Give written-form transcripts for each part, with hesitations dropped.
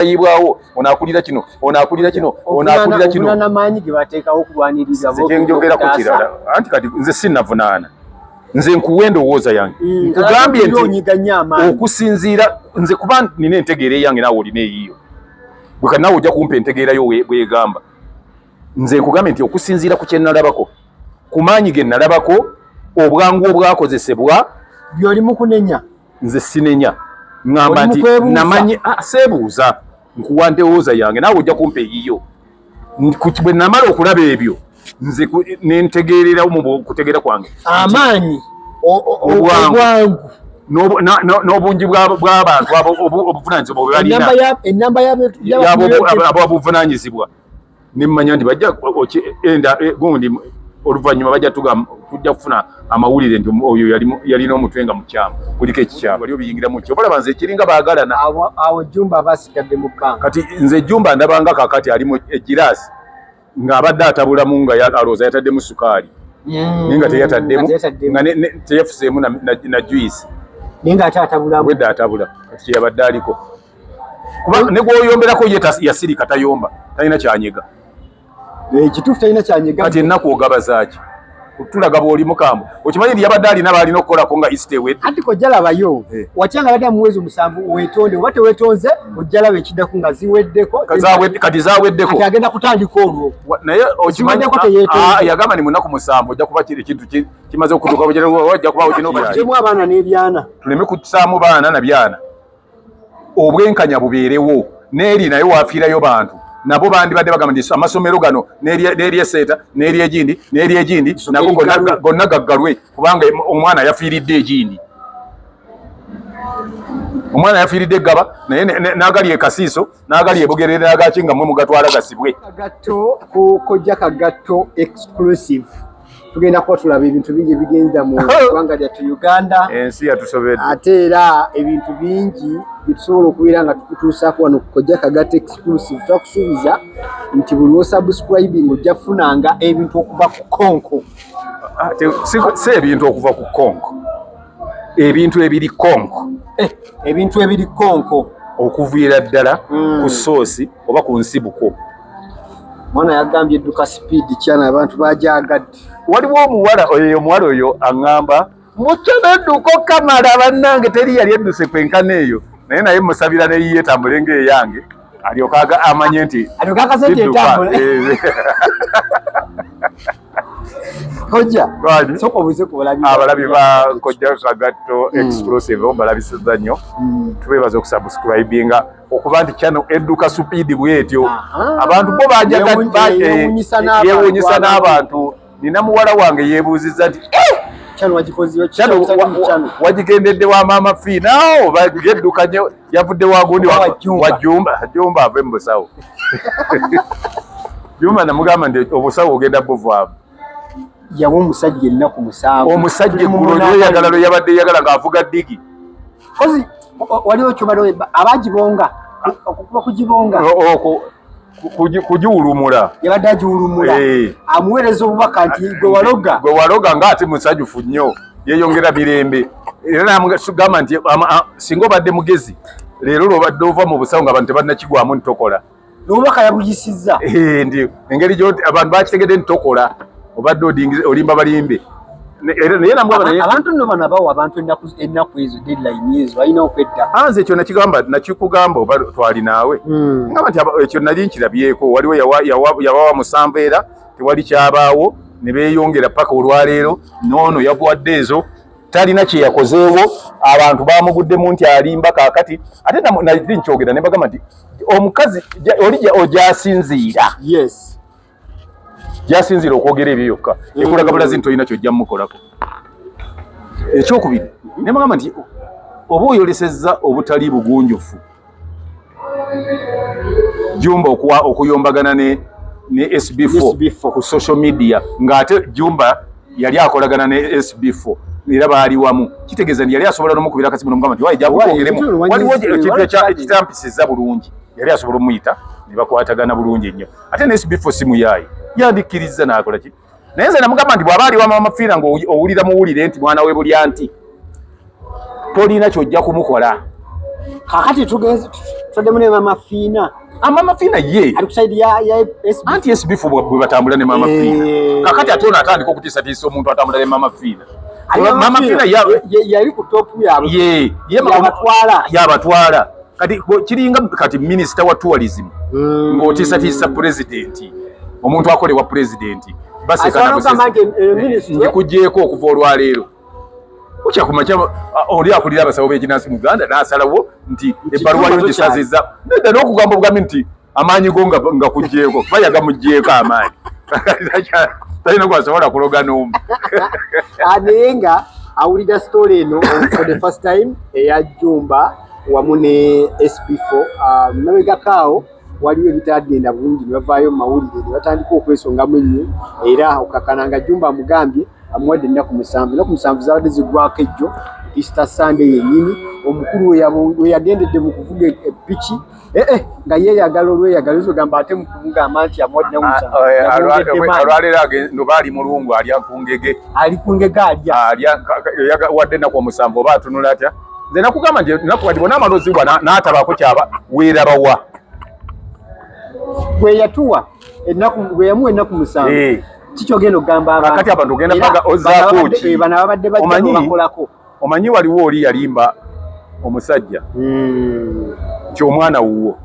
Yibwawo ono akulira kino, ono akulira kino, ono akulira kino. Namaanyi ge bateekawo okulwaniriza. Kyenjogerako kirala, anti kati nze sinnavunaana, nze nkuwa endowooza yange. Nkugambye nti okusinziira nze kuba nina entegeera eyange, naawe olina eyiyo. Gwe kati naawe ojja kumpa entegeerayo bwegamba. Nze nkugambye nti okusinziira ku kyenalabako, ku maanyi ge nalabako, obwangu obwakozesebwa. Byoli mu kunenya? Nze sinenya, ŋŋamba nti namanyi. Ah, seebuuza, nkuwa ndowooza yange, naawe ojja kumpa eyiyo. Bwe namala okulaba ebyo, nze nentegeerera mu kutegeera kwange. Amaanyi. Obwangu n'obungi bw'abantu obuvunanyizibwa bwe balina, enamba. Abuvunanyizibwa, nemmanya nti bajja enda gundi oluvannyuma bajja tujja kufuna amawulire nti oyo yalina omutwe nga mukyamu, kuliko ekikyamu wali obiyingiramu ki obalaba. Nze ekiringa baagalana. Awo Jumba basigadde mu bbanga. Kati nze Jumba ndabanga kakati ali mu egiraasi ng'abadde atabulamu, nga alowooza yataddemu sukaali, naye nga teyataddemu, nga teyafuseemu na juice. Naye nga ate atabulamu. Obwedda atabula. Kati kyeyabadde aliko, kuba ne gw'oyomberako ye yasirika, tayomba, talina kyanyega. Ekituufu, talina kyanyega. Kati ennaku ogaba zaaki kutulaga bw'oli mukambwe? Okimanyi nti yabadde alina baalina okukolako nga Easter ewedde. Anti kojja labayo. Watya nga badde amuwezi omusanvu, weetonde oba teweetonze, ojja laba ekiddako nga ziweddeko. Kati zaweddeko. Kati agenda kutandika olwo. Naye okimanyi Ziweddeko, teyeetonze. Ah, yagamba ni munaku 7 ojja kuba kiri ekintu kimaze okutuuka, ojja kubawo kino. Jemu abaana n'ebyana. Tuleme kusaamu baana na byana, obwenkanya bubeerewo. N'eri naye wafiirayo bantu, nabo bandibadde bagamba nti amasomero gano n'eryeseeta n'eryegindi n'eryegindi nago gonna gaggalwe, kubanga omwana yafiiridde egindi, omwana yafiiridde eggaba, naye n'agali e Kasiiso, n'agali e Bugerere, n'agaki nga mmwe mugatwala gasibwe. Kagatto ku Kojja Kagatto Exclusive, tugenda kuba tulaba ebintu bingi ebigenda mu ggwanga lyattu Uganda. Ensi yatusobedde. Ate era ebintu bingi byetusobola okubeera nga tukutuusaako wano ku Kojja Kagatto Exclusive. Twakusuubiza nti buli lwosubscribing ojja kufunanga ebintu okuva ku konko. Ah, si ebintu okuva ku konko, ebintu ebiri konko. Eh, ebintu ebiri konko. Okuviira ddala ku source oba ku nsibuko. Mwana yagambye edduka speed kyana, abantu bajagadde. Waliwo omuwala oyo, omuwala oyo aŋŋamba mukyana edduka okamala. Bannange, teri yali edduse kwenkana eyo, naye musabira neyiye etambule ng'eyange, alyoke amanye nti alyoke akasente zidduka. Etambule. Kojja, Lwaki? sooka obuuze ku balabi. Abalabi ba Kojja Kagatto Exclusive balabisiza nnyo. Tubeebaza okusubscribinga, okuba nti channel edduka speed bwetyo. Abantu bo Yeewuunyisa n'abantu. Yeewuunyisa n'abantu. Nina muwala wange yeebuuzizza nti Channel wagikoze? Channel wagigendedde wa Maama Fiina oba gedduka nnyo, yavudde wa gundi? Oba wa Jumba. Wa Jumba. Jumba ave mu busawo. Jumba namugamba nti obusawo ogenda buvaamu. Yawa omusajja ennaku 7. Omusajja Tuli mu eggulo munaana. lweyagala lwe yabadde yagala ng'avuga ddigi. Kozi waliwo kyobadde abagibonga okukuba kugibonga. Okwo kugiwulumula. Yabadde agiwulumula. Amuweereza obubaka nti gwe waloga. Gwe waloga, ng'ate musanyufu nnyo, yeeyongera mirembe. Era namugamba nti singa obadde mugezi, leero lwobadde ova mu busawo nga abantu tebannakigwamu ntokola. N'obubaka yabuyisizza. Eh, ndi engeri gyoti abantu bakitegedde nti tokola, obadde olimba balimbe. Era naye namugamba naye Abantu nno bano abawa abantu ennaku ezo, deadline ezo, balina okwedda. Ah, nze ekyo nakigamba, nakikugamba oba twali naawe. Ngamba nti ekyo nali nkirabyeko, waliwo yabawa 7 era tewali kyabaawo, ne beeyongera paka olwaleero. Noono yabuwadde ezo, talina kye yakozeewo, abantu bamuguddemu nti alimba. Kaakati ate nali nkyogera ne bagamba nti omukazi oli ogyasinziira gyasinziira okwogera ebyo yokka ekulaga bulazi nti olina kyojja mumukolako. Ekyokubiri, ne bagamba nti oba oyolesezza obutali bugunjufu Jumba okuyombagana ne SB4 SB4. Ku social media, ng'ate Jumba yali akolagana ne SB4 era baali wamu, kitegeeza nti yali asobola n'omukubira akasimu nomugamba nti wayi Wayi, jakwogeremu. Waliwo ekintu ekitampisizza bulungi, yali asobola omuyita ne bakwatagana bulungi nnyo. Ate ne SB4 si muyaayi, yandikkirizza n'akola ki. Naye nze namugamba nti bw'aba ali wa Mama Fiina ng'owulira muwulire nti mwana we bulya nti tolina kyojja kumukola. Kakati tugenze tuddemu ne Mama Fiina. Ah, Mama Fiina ye ali ku side ya SB. Anti SB4 bwe batambula ne Mama Fiina. Eh. Kakati ate ono atandika okutiisatiisa omuntu atambula ne Mama Fiina. Ali Mama Fiina yali ku top yaabwe. Ye, ye Yabatwala. Yabatwala. Kati kiringa kati minister wa tourism ng'otiisatiisa president, omuntu akolebwa president. Baseka Asobola na okugamba busesi. nti, ministry- Ngikuggyeeko okuva olwaleero. Okya ku makya, oli akulira abasawo b'ekinansi mu Uganda n'asalawo nti Nti ebbaluwa yo kyuma ngisazizza. Nedda n'okugamba obugambi nti amaanyi go nga kuggyeeko, kuba yagamuggyeeko amaanyi. Talina gwasobola kuloga n'omu. Naye nga awulira story eno for the first time eya Jumba wamu ne SB4. Mabegako awo waliwo ebitagenda bulungi ne bavaayo mu mawulire ne batandika okwesongamu ennyo, era okakana nga Jumba amugambye amuwadde ennaku 7. Ennaku 7 zaabadde ziggwako ejjo Easter Sunday yennyini. Omukulu we yagendedde mu kuvuga epiki, nga yeeyagala olweyagala, oyinza ogamba ate mu kumugamba nti amuwadde ennaku 7. Yamwongedde maanyi. Olwaleero no baali mulungu alya ku ngege. Ali ku ngege alya. Alya, wadde ennaku 7 oba atunula atya? Nze nakugamba nti ennaku kati bonna amalozibwa n'atabaako kyaba weerabawa. Bwe yatuwa ennaku, bwe yamuwa ennaku 7. Kiki ogenda okugamba abantu? Kakati abantu ogenda Era baga ozzaako ki? bano ababadde bajja bakolako. Omanyi waliwo oli yalimba omusajja nti omwana wuwo.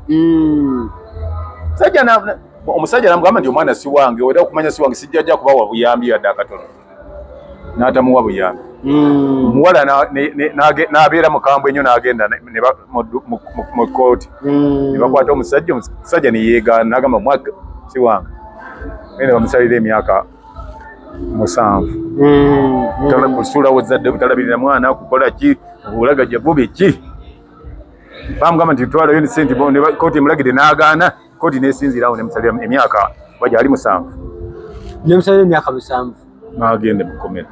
Omusajja n'amugamba nti omwana si wange, era okumanya si wange sijja ajja kubawa buyambi yadde akatono. N'atamuwa buyambi. Omuwala n'abeera mukambwe nnyo n'agenda mu kkooti. Ne bakwata omusajja, omusajja ne yeegaana n'agamba mwaka si wange. Naye ne bamusalira emyaka 7. Tala kusuulawo zzadde, butalabirira mwana, kukola ki, obulagajjavu biki. Bamugamba nti twalayo ne ssente, bo ne kkooti emulagidde n'agaana, kkooti n'esinziira awo n'emusalira emyaka oba gyali 7. N'emusalira emyaka 7. N'agenda mu kkomera.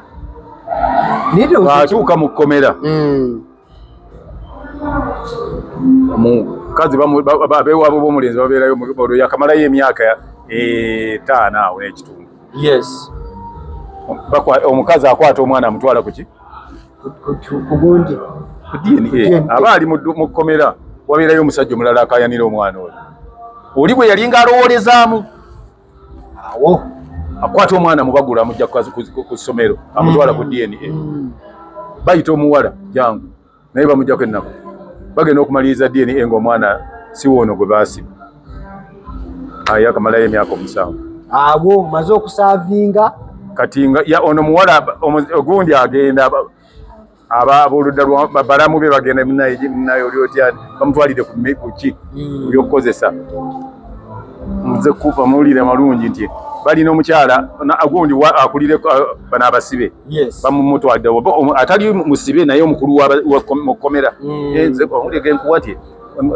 Naye ndowooza Bw'atuuka mu kkomera, omukazi abeewaabwe b'omulenzi babeerayo olwo yakamalayo emyaka 5 awo n'ekitundu. Omukazi akwata omwana amutwala ku ki? Ku gundi. Ku DNA. Ku DNA. Aba ali mu kkomera, wabeerayo omusajja omulala akaayanira omwana oyo. Oli bwe yalinga alowoolezaamu. Awo. Akwata omwana mubagula amujja ku ssomero, amutwala ku DNA. Bayita omuwala jangu, naye bamuggyako ennaku. Bagenda okumaliriza DNA ng'omwana si woono gwe baasiba. Aye akamalayo emyaka 7. Awo maze okusaavinga. Kati nga ya ono muwala ogundi agenda abooludda lwa balamu be bagenda munnaye oli otya bamutwalire ku ki ebyokukozesa. Nze kuva mawulire amalungi nti balina omukyala ogundi akulire bano abasibe. Bamumutwalidde oba atali musibe naye omukulu wa mu kkomera. Nze owulire ge nkuwa nti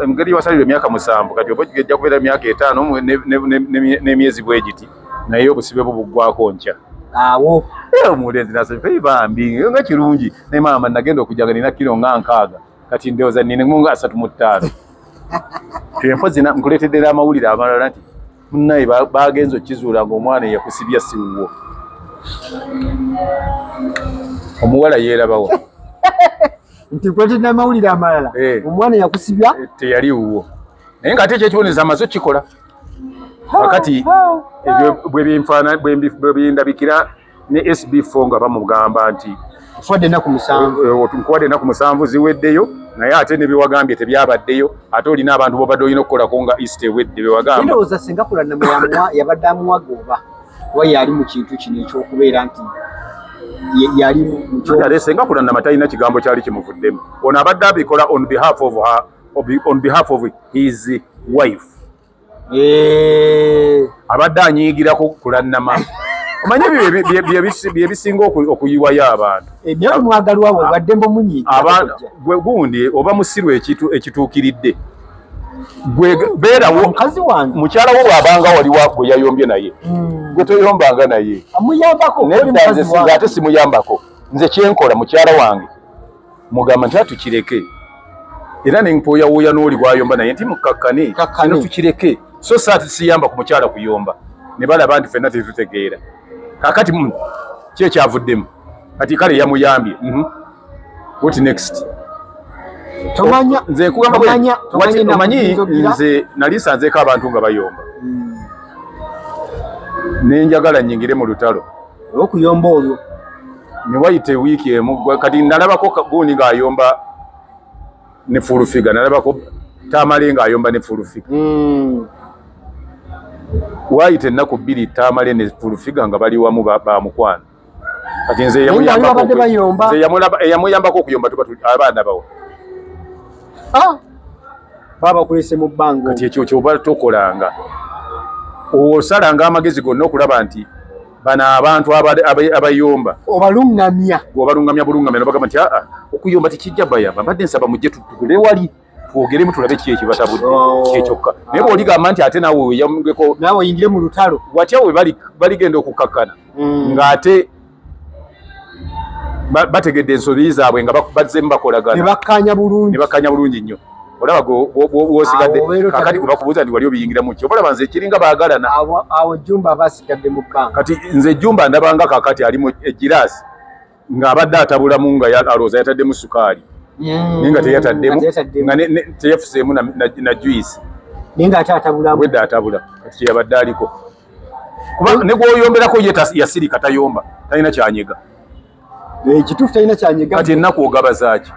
engeri wasalirwa emyaka 7 kati oba ejja kubeera emyaka 5 n'emyezi bwe giti, naye obusibe bwo buggwako nkya. Awo. Omulenzi n'asaba, Hey, bambi, nga kirungi. Naye maama nagenda okujja nga nina kiro nga 60. Kati ndowooza nina nga 35. Enfozi nkuleetedde n'amawulire amalala nti munnaye bagenze okukizuula ng'omwana eyakusibya si wuwo. Omuwala yeerabawo. Nti nkuleetedde n'amawulire amalala. Omwana yakusibya? Teyali wuwo. Naye ng'ate ekyekibonerezo amaze okukikola. Kakati ebyo bwe binfaana, bwe bindabikira ne SB4 nga bamugamba nti Nkuwadde ennaku 7. Nkuwadde ennaku 7 ziweddeyo, naye ate ne bye wagambye tebyabaddeyo, ate olina abantu b'obadde olina okukolako nga Easter ewedde bye wagamba. Ndowooza singa Kulanama yabadde amuwaga oba kuba yali mu kintu kino eky'okubeera nti yali mu kyo- Ate singa Kulanama talina kigambo kyali kimuvuddemu. Ono abadde abikola on behalf of her, on behalf of his wife. Abadde anyiigirako Kulanama. Omanyi ebyo bye bisinga okuyiwayo abantu. Naye oli mwagalwa we, wadde mbu munyiigira kujja. Gwe gundi oba musiru ekituukiridde. Gwe beerawo Mukazi wange. Mukyala wo bw'abanga wali wa gwe yayombye naye. Gwe toyombanga naye. Amuyambako, Naye oli nze mukazi wange. ate simuyambako. Nze kyenkola mukyala wange mugamba nti atukireke. Era ne mpooyawooya n'oli gw'ayomba naye nti mukakkane, Kakkane. kino tukireke. So saati siyamba ku mukyala kuyomba. Ne balaba nti ffenna tetutegeera. Kaakati ki ekyavuddemu? Kati kale yamuyambye. What next? Tomanya nze nkugamba omanyi nze nali nsanzeeko abantu nga bayomba nenjagala nyingire mu lutalo olw'okuyomba olwo ne wayita ewiiki emu kati nalabako gundi ng'ayomba ne Full Figure, nalabako Tamale ng'ayomba ne Full Figure. Wayita ennaku 2 Tamale ne Full Figure nga bali wamu ba mukwano. Kati nze eyamuyambako okuyomba tuba abaana bawo baba kulese mu bbanga. Kati ekyo kyoba tokolanga, osalanga amagezi gonna okulaba nti bano abantu abayomba obalungamya, obalungamya bulungamya, nobagamba nti aa okuyomba tekijja bayamba, mbadde nsaba mujje tutule wali twogeremu tulabe ki ekibatabudde kyekyokka. Naye bw'oligamba nti ate naawe weyambeko, naawe oyingire mu lutalo, watya we baligenda okukakkana ng'ate bategedde ensobi zaabwe nga bazzeemu bakolagana ne bakkaanya bulungi, ne bakkaanya bulungi nnyo. Olaba gw'osigadde kakati gwe bakubuuza nti wali obiyingiramu ki, obalaba nze ekiringa baagalana. Awo Jumba aba asigadde mu bbanga. Kati nze Jumba ndabanga kakati ali mu egiraasi ng'abadde atabulamu nga alowooza yataddemu sukaali naye nga teyataddemu, nga teyafuseemu na juice, naye ng'ate atabulamu, wedde atabula. Kati kyeyabadde aliko kuba ne gw'oyomberako ye yasirika, tayomba, talina kyanyega. Ekituufu talina kyanyega. Kati ennaku ogaba zaaki?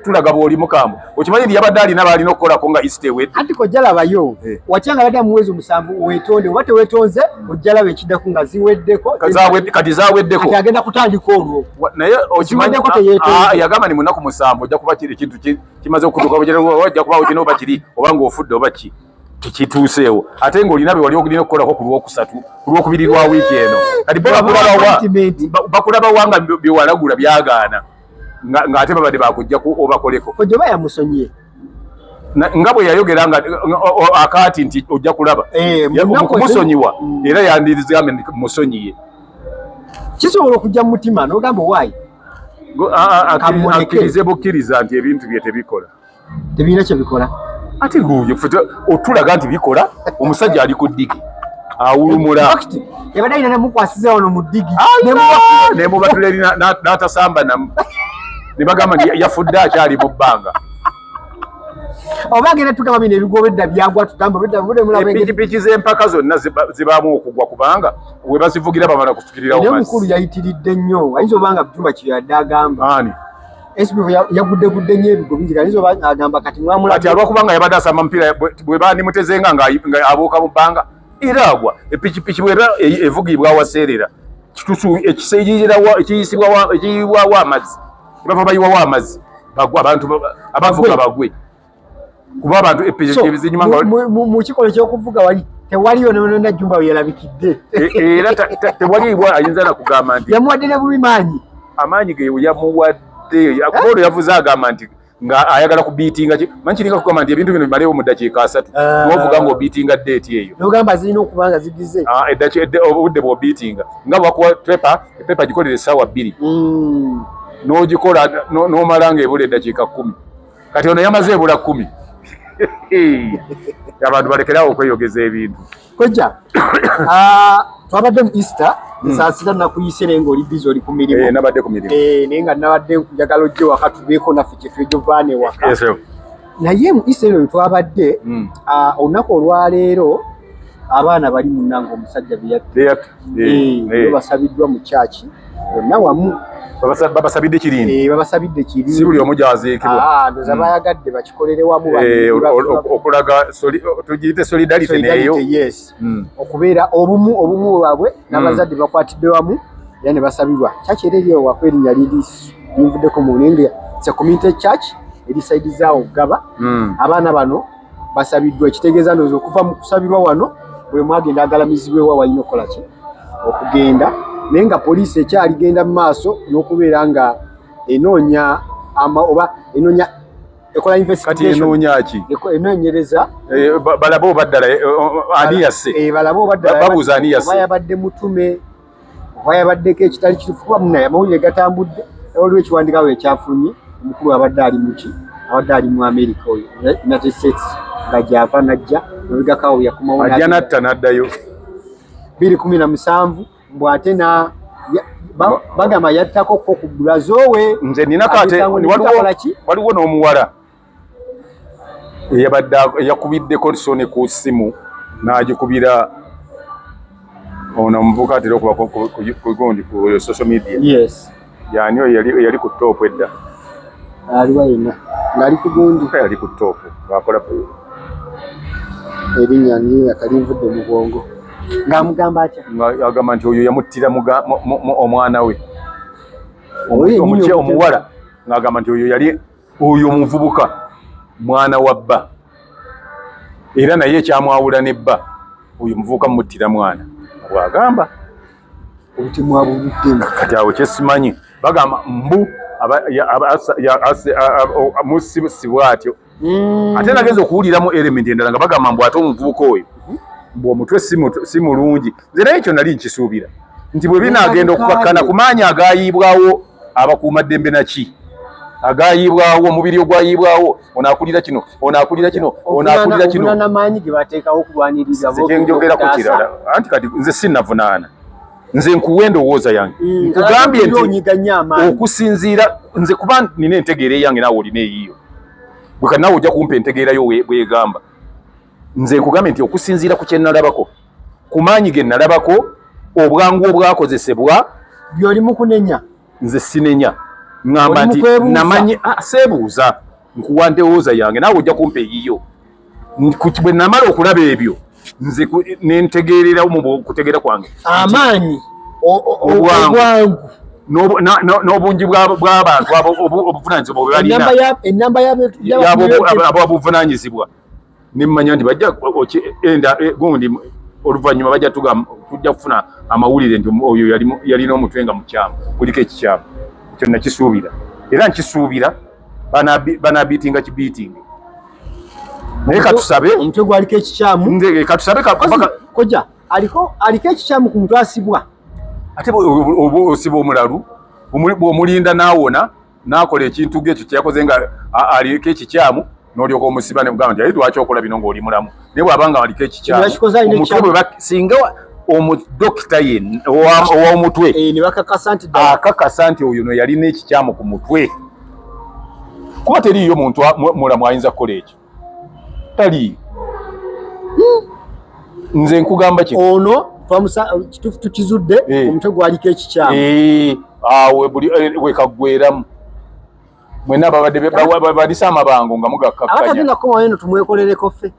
Tulaga bw'oli mukambwe. Okimanyi nti yabadde alina baalina okukolako nga Easter ewedde. Anti kojja labayo watya nga badde amuwezi 7 weetonde, oba teweetonze ojja laba ekiddako nga ziweddeko. Kati zaweddeko. Kati agenda kutandika olwo. Naye okimanyi yagamba ni munaku 7 ojja kuba kiri ekintu kimaze okutuuka, ojja kubaawo kino oba kiri, oba ng'ofudde oba ki tekituuseewo, ate ng'olina bye wali olina okukolako ku lwokusatu, ku lwokubiri lwa wiiki eno. Kati bo bakulaba wa nga bye walagula byagaana, ng'ate babadde bakujja obakoleko. Kojja oba yamusonyiye nga bwe yayogera nga akaati nti ojja kulaba okumusonyiwa, era yandirizgambe musonyiye. Kisobola okujja mu mutima n'ogamba waayi akkirize bukkiriza nti ebintu bye tebikola, tebirina kye bikola. Ate otulaga nti bikola, omusajja ali ku ddigi awulumula. Yabadde alina namukwasiza wano mu ddigi nemubatula eri n'atasamba namu, ne bagamba nti yafudde akyali mu bbanga. Oba agenda tugamba bino ebigoba edda byagwa, tugamba epikipiki z'empaka zonna zibaamu okugwa kubanga we bazivugira bamala kufukirirawo mazzi. Omukulu yayitiridde nnyo, ayinza oba nga Jumba kye yadde agamba. Ani? SB yaguddegudde nnyo ebigo bingi, ayinza oba agamba kati mwamulabye. Kati olwokubanga yabadde asamba mupiira bwe bandimutezenga nga abuuka mu bbanga era agwa. Epikipiki bw'eba evugibwa awaseerera ekiyisibwawo amazzi, bava bayiwawo amazzi bagwa abantu abavuga bagwe, kuba abantu epikipiki zinyuma nga mu kikolo ky'okuvuga wali tewaliyo nonna Jumba we yalabikidde. Era tewaliwo ayinza na kugamba nti yamuwadde ne bubi maanyi, amaanyi ge yamuwadde kuba olwo yavuze agamba nti nga ayagala kubiitinga ki, manyi kiringa kugamba nti ebintu bino bimalewo mu ddakiika 3, n'ovuga ng'obiitinga deeti eyo, n'ogamba zirina okuba nga zigize obudde bw'obiitinga nga bwakuwa pepa, epepa gikolera essaawa 2 n'ogikola n'omala ng'ebula eddakiika 10. Kati ono yamaze ebula 10. Abantu balekerawo okweyogeza ebintu. Kojja twabadde mu Easter, nsaasira nakuyise naye ng'oli busy oli ku mirimu. Nabadde ku mirimu. Naye nga nabadde njagala ojje waka tubeeko naffe kye twejovaana ewaka. Naye mu Easter eno twabadde olunaku olwaleero abaana bali munnange omusajja be yatta basabiddwa mu church bonna wamu. Babasabidde kirindi. Babasabidde kirindi. Si buli omu gy'aziikibwa. Ndowooza bayagadde bakikolere wamu okulaga tugiyite solidarity neeyo. Yes. Okubeera obumu bwabwe n'abazadde bakwatidde wamu era ne basabirwa. Church era eri ewaka erinnya liri linvuddeko mu Nenge, it's a community church eri side zaawo Ggaba. Abaana bano basabiddwa, ekitegeeza ndowooza okuva mu kusabirwa wano buli mwagenda agalamizibwa walina okukola ki okugenda, naye nga poliisi ekyaligenda mu maaso n'okubeera nga enoonya oba enoonya ekola investigation. Kati enoonya ki? Enoonyereza. Balabe oba ddala ani yasse. Balabe oba ddala babuuza ani yasse. Oba yabadde mutume, oba yabaddeko ekitali kituufu, kuba munnaye amawulire gatambudde. Waliwo ekiwandiiko awo ekyafunye omukulu abadde ali muki, abadde ali mu America oyo United States nga gy'ava n'ajja mabegako awo yakomawo ajja n'atta n'addayo 2017 mbu ate na bagamba yattako ko ku Brazil we. Nze nina kate waliwo n'omuwala Eyabadde yakubiddeko Sony ku ssimu n'agikubira ono omuvubuka atera okuba ku gundi ku social media. Yes. Yani oyo yali ku top edda. Aliwa yenna ng'ali ku gundi. Yali ku top ng'akola erinnya nga kalinvudde mu bwongo. Ng'amugamba atya? Ng'agamba nti oyo yamuttira omwana we. Omuwala ng'agamba nti oyo yali oyo omuvubuka mwana wa bba, era naye ekyamwawula ne bba oyo muvubuka mumuttira mwana bw'agamba. Obutemu abubuddemu. Kati awo kyesimanyi bagamba mbu musi bw'atyo. Ate nagenza okuwuliramu element endala nga bagamba mbu ate omuvubuka oyo mbu omutwe si mulungi. Nze naye ekyo nali nkisuubira nti bwe binaagenda okukakkana ku maanyi agayiibwawo abakuumaddembe naki agayiibwawo omubiri ogwayiibwawo ono akulira kino ono akulira kino ono akulira kino n'amaanyi ge bateekawo okulwanirira. Nze kyenjogerako kirala anti kati nze sinnavunaana, nze nkuwa endowooza yange, nkugambye nti okusinziira nze kuba nina entegeera eyange naawe olina eyiyo, bwe kati naawe ojja kumpa entegeerayo bwegamba. Nze nkugambye nti okusinziira ku kye nalabako, ku maanyi ge nalabako, obwangu obwakozesebwa. Byoli mu kunenya. Nze sinenya, ŋŋamba nti namanyi seebuuza, nkuwa ndowooza yange naawe ojja kumpa eyiyo. Bwe namala okulaba ebyo nze nentegeerera mu kutegeera kwange amaanyi, obwangu n'obungi bw'abantu obuvunaanyizibwa bwe balina, enamba y'abuvunaanyizibwa, nemmanya nti bajja enda gundi oluvannyuma bajja tujja kufuna amawulire nti oyo yalina omutwe nga mukyamu, kuliko ekikyamu. Ekyo nakisuubira era nkisuubira banabiitinga kibiitinge, naye katusabe. Omutwe gwaliko ekikyamu. Katusabe. Koja aliko ekikyamu ku mutwe asibwa. Ate oba osiba omulalu bw'omulinda n'awona n'akola ekintu ng'ekyo kyeyakoze nga aliko ekikyamu n'olyoka omusiba ne mugamba nti ayi lwaki okola bino ng'oli mulamu, naye bw'aba nga aliko ekikyamu omutwe singa omudokita ye ow'omutwe akakasa nti oyo no yalina ekikyamu ku mutwe, kuba teriiyo muntu mulamu ayinza kukola ekyo, taliiyo. Nze nkugamba kino ono kituufu tukizudde, omutwe gwaliko ekikyamu. Awo buli wekaggweramu mwenna babadde balisa amabango nga mugakkakkanya. Abatagenda kukomawo eno tumwekolereko ffe.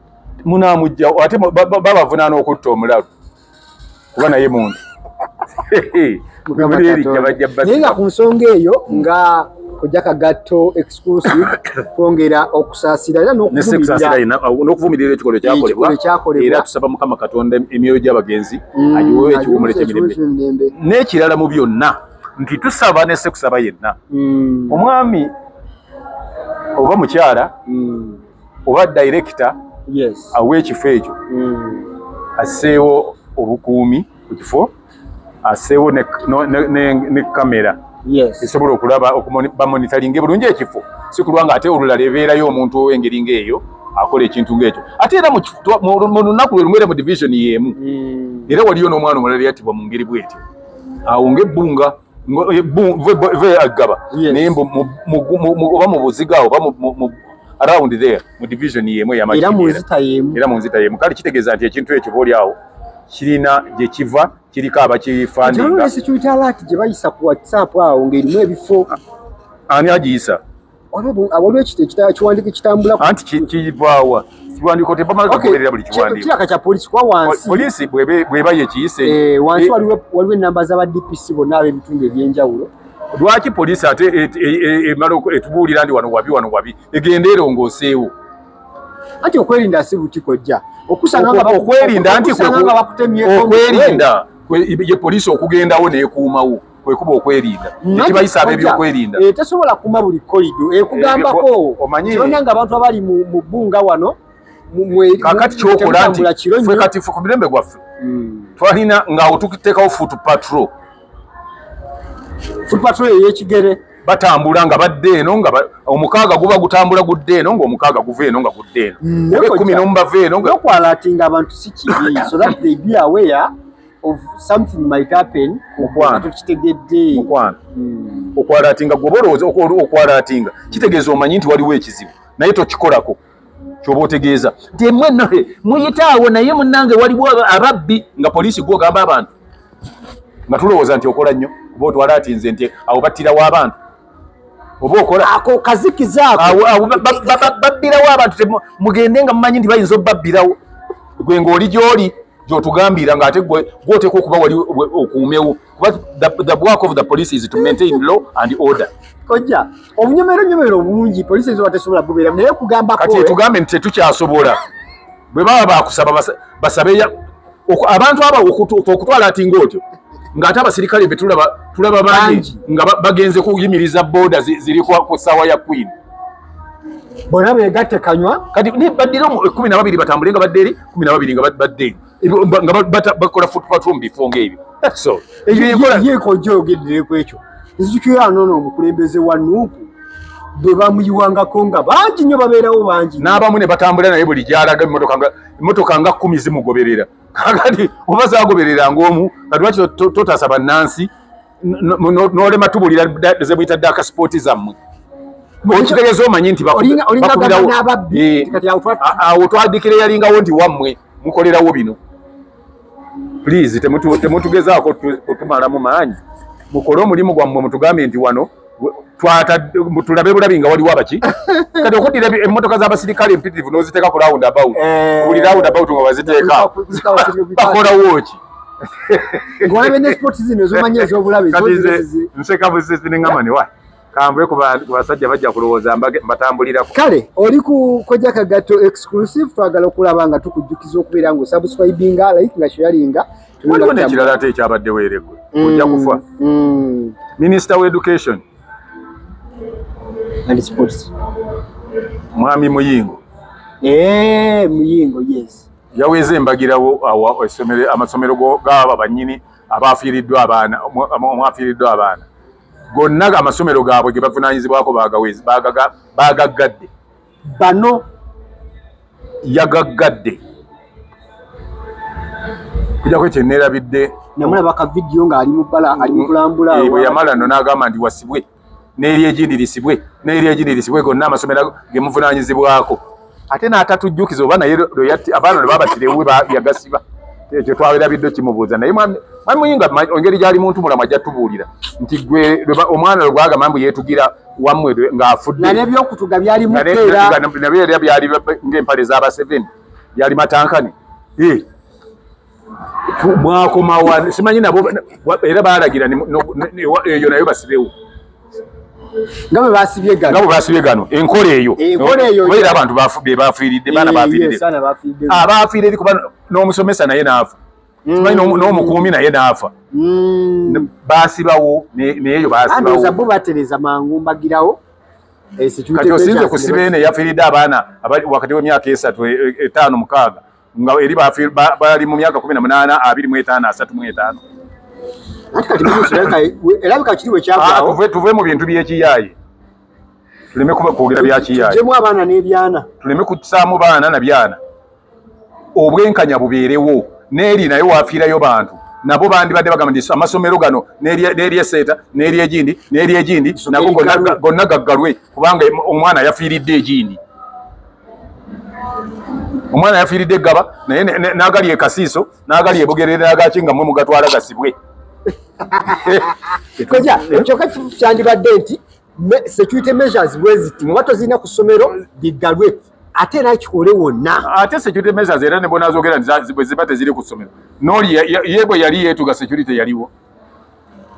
Munaamugjawo ate babavunaana okutta omulalu kuba naye muntu. Naye nga ku nsonga eyo nga Kojja Kagatto Exclusive twongera okusaasira era n'okuvumirira ekikolwa ekyakolebwa, era tusaba Mukama Katonda emyoyo gy'abagenzi agiwewe ekiwummulo ky'emirembe. N'ekirala mu byonna nti tusaba ne sekusaba yenna omwami oba mukyala oba director aw'ekifo ekyo asseewo obukuumi ku kifo, asseewo ne kamera esobola okulaba bamonitaringe bulungi ekifo, si kulwa nga ate olulala ebeerayo omuntu ow'engeri ng'eyo akola ekintu ng'ekyo. Ate era mu lunaku lwe lumu era mu division y'emu era waliyo n'omwana omulala yattibwa mu ngeri bw'etyo awo ng'ebbunga agaba naye oba mu buziga oba around there mu division y'emu era mu nzita y'emu. Kale kitegeeza nti ekintu ekyo booli awo kirina gye kiva, kiriko abakifandinga. Security alert gye bayisa ku WhatsApp awo ng'erimu ebifo. Ani agiyisa? Waliwo ekiwandiiko kitambula. Anti kivaawa kiwandiiko? Tebamala kugoberera buli kiwandiiko. Kiraka kya polisi kuba wansi. Polisi bweba yekiyise. Wansi waliwo enamba z'aba DPC bonna ab'ebitundu ebyenjawulo. Lwaki polisi ate emala etubuulira nti wano wabi, wano wabi, egenda erongooseewo? Anti okwerinda si buti kojja. Okwerinda nti okwerinda ye polisi okugendawo n'ekuumawo kwekuba okwerinda ekibayisa ab'ebyokwerinda. Tesobola kuma buli korido ekugambako kibona nga abantu abali mu bbunga wano. Kakati kyokola nti ffe kati ffe ku mirembe gwaffe twalina ng'awo tuteekawo foot patrol. Foot patrol ey'ekigere. Batambula nga badde eno nga omukaaga guba gutambula gudde eno ng'omukaaga guva eno nga gudde eno oba 11 bava eno. Okwalatinga abantu si kibi so that they be aware of something might happen. Tukitegedde mukwano. Okwalatinga gwe olowooza okwalatinga kitegeeza omanyi nti waliwo ekizibu naye tokikolako. Kyoba otegeeza nti emwe nno muyitaawo, naye munnange waliwo ababbi nga poliisi gwogamba abantu nga tulowooza nti okola nnyo kuba otwala ati nze nti awo battirawo abantu oba okola ako kazikizaako babbirawo abantu. Mugende nga mumanyi nti bayinza obabbirawo. Gwe ng'oli gy'oli gy'otugambira ng'ate gwe gwoteekwa okuba wali okuumewo, kuba the work of the police is to maintain law and order. Kojja, obunyomero nyomero bungi, poliisi ezoba tesobola kubeera naye kugambako. Kati etugambe nti tetukyasobola. Bwe baba bakusaba basabe abantu abo okutwala ati ng'otyo ng'ate abasirikale be tulaba bangi nga bagenze kuyimiriza boda ziri ku ssaawa ya Queen. Bonna begatte kanywa. Kati baddire 12 batambule nga badde eri, 12 nga badde eri, nga bakola foot patrol mu bifo ng'ebyo. That's all. Ye kojja, oyogeddereku ekyo, nzijukira noono omukulembeze wa NUP bwe bamuyiwangako nga bangi nnyo, babeerawo bangi. N'abamu ne batambula naye buli gy'alaga, emmotoka nga 10 zimugoberera. Kakati oba zagoberera ng'omu, kati lwaki totaasa bannansi n'olema tubulira ze buyita dark spot zammwe? Okitegeeza omanyi nti awo twadikire yalingawo nti wammwe mukolerawo bino. Please, temutugezaako kutumalamu maanyi. Mukole omulimu gwammwe, mutugambe nti wano tulabe bulabi nga waliwo abaki. Kati okuddira emmotoka z'abasirikale empitirivu n'oziteeka ku round about, buli round about nga baziteeka, bakolawo ki? Ng'olabe ne spot zino ezomanyi ez'obulabe. Kati nze nseka busesi neŋŋamba ne wa kanve ku basajja bajja kulowooza mbatambulirako. Kale oli ku Kojja Kagato Exclusive. Twagala okulaba nga tukujjukiza okubeera nga osubscribinga, like nga sharinga. Waliwo n'ekirala ate ekyabaddewo eregwe, ojja kufa. Minisita wa education and sports, Mwami Muyingo. Eh, Muyingo, yes. Yaweze embagirawo awa amasomero gaaba bannyini abafiiriddwa abaana, omwafiiriddwa abaana gonna, amasomero gaabwe ge bavunaanyizibwako bagaggadde. Bano. Yagaggadde kujjako kyeneerabidde. Namulaba ka vidiyo ng'ali mu bbala, ali mu kulambula. Bwe yamala no n'agamba nti wasibwe n'eri egindi lisibwe n'eri egindi lisibwe, gonna amasomero ge muvunaanyizibwako. Ate n'atatujjukiza oba naye abaana lwe babattira ewuwe yagasiba. Ekyo twawerabidde kimubuuza, naye mwami Muyinga engeri gyali muntu mulamu ajja tubuulira nti gwe omwana lwe gwagamba mbu yeetugira wammwe ng'afudde. Nga n'ebyokutuga byali mukeera. Nabyo era byali ng'empale z'aba seven, byali matankane. Mwakomawa simanyi nabo era baalagira eyo nayo basibewo. Nga bwe basibye gano. Nga bwe basibye gano, enkola eyo. Enkola eyo. Era abantu be bafiiridde, baana bafiiridde, abafiire eri, kuba n'omusomesa naye n'afa, simanyi n'omukuumi naye n'afa. Basibawo neyo basibawo. Bo batereza mangu mbagirawo. Kati osinze kusiba eno eyafiiridde abaana wakati w'emyaka 3, 5, 6, nga eri bali mu myaka 18, 25, 35. Erabika kiri bwe kyagwawo. Tuve mu bintu by'ekiyaaye, tuleme kuba kwogera bya kiyaaye. Tujjemu abaana n'ebyana. Tuleme kusaamu baana na byana, obwenkanya bubeerewo. N'eri naye wafiirayo bantu, nabo bandibadde bagamba nti amasomero gano n'eryeseeta n'eryegindi n'eryegindi nago gonna gaggalwe, kubanga omwana yafiiridde egindi, omwana yafiiridde eggaba, naye n'agali e Kasiiso n'agali e Bugerere n'agaki nga mwe mugatwala gasibwe. Koja, kyokka kyandibadde nti security measures bwe ziti muba tozirina ku ssomero liggalwe, ate era kikole wonna. Ate security measures era ne bonazogera nti bwe ziba teziri ku ssomero, n'oli ye bwe yali yeetuga, security yaliwo.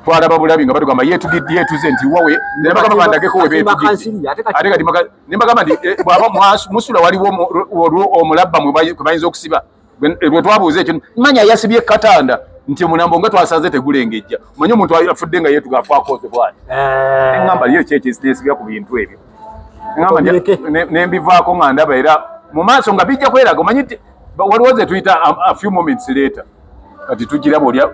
Twalaba bulabi nga batugamba yeetugidde, yeetuze nti wawe, ne bagamba bandageko we beetugidde. Ate kati ne bagamba nti bw'aba musula waliwo omulabba mwe bayinza okusiba. Bwe twabuuza ekyo, manya yasibye katanda nti omulambo nga twasanze tegulengejja. Omanyi omuntu afudde nga yeetuga afaakooze bwati. Eŋŋamba yo kyekyesibya ku bintu ebyo, ŋŋamba nembivaako nga ndaba era mu maaso nga bijja kweraga. Omanyi nti waliwo ze tuyita a few moments later, kati tugiraba olya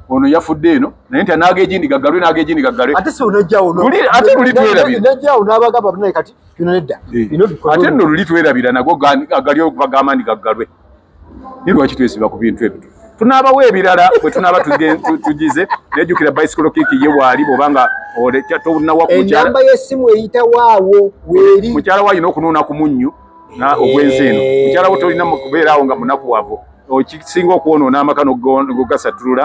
ono yafudde eno, naye nti n'ag'egindi gaggalwe, n'ag'egindi gaggalwe. Ate si onajjawo. Ate luli twerabira. Najjawo n'abagamba naye kati kino nedda. Ate nno luli twerabira nago agali bagamba nti gaggalwe. Naye lwaki twesiba ku bintu ebyo? Tunaabawo ebirala bwe tunaaba tugize. Nejjukira bicycle kick ye waali bwobanga tonawa. Enamba y'essimu eyitawaawo weeri. Mukyala we alina okunuuna ku munnyu. Ogw'ensi eno, mukyala wo tolina kubeera awo nga munakuwavu. Ekisinga okwonoona amaka n'okugasattulula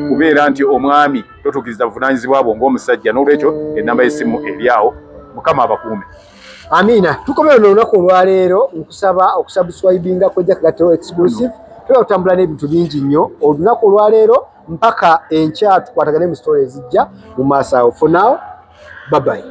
kubeera nti omwami totuukiriza buvunaanyizibwa bwo ng'omusajja. N'olwekyo ennamba y'essimu eri awo. Mukama abakuume. Amiina. Tukomeo n'olunaku olwaleero. Nkusaba okusubscribinga kwejja Kagattiro Exclusive. Tuba kutambula n'ebintu bingi nnyo olunaku olwaleero mpaka enkya. Tukwatagane mu story ezijja mu maaso awo. For now, bye bye.